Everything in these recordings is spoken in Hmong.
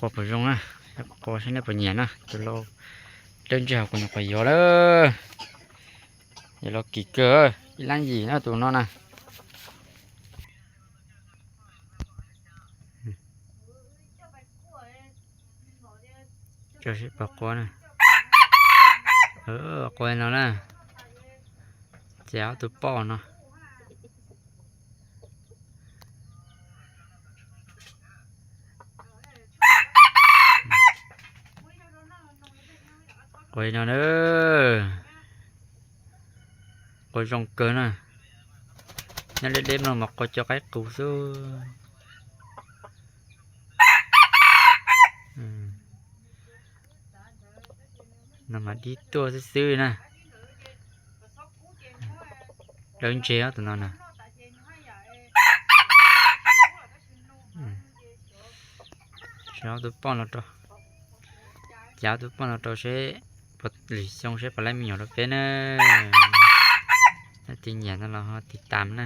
Qua puas zoo na, qua saib nej puas nyiam na, tus lau dawb ntseg hauv kuv nyuam qhuav yuav lawm. Yog los kim kawg, ib lab yim na tus no na. Qua na, qua no na, ces ob tug poj no. Qua no na, qua zoo kawg na. Nyob deb deb no mas qua cov qaib qus xwb. No mas dib tuaj xwb xwb na. Dawb ntseg tus no na. Ces ob tug poj no rau, ces ob tug poj no rau seb puas lim xyoo seb puas laib me nyuam rau peb na. Leej twg nyiam no los ho tiv tam na.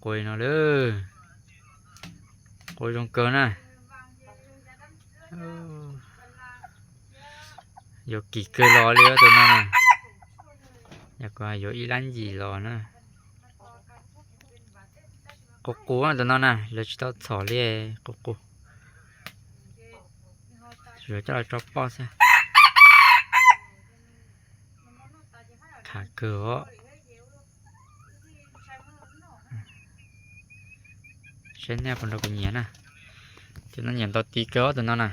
Qua no lawm, qua zoo kawg na. Yuav kim kawg los li tus no na. Yog kuv yuav ib lab yim los na. Qus qus tus no na, lawv tsis tau txhom li, qus qus. Yuav coj los tso poj xwb. Kham kawg os. Saib nej puas nrog kuv nyiam na. Tus no nyiam ntau tiv kawg os tus no na.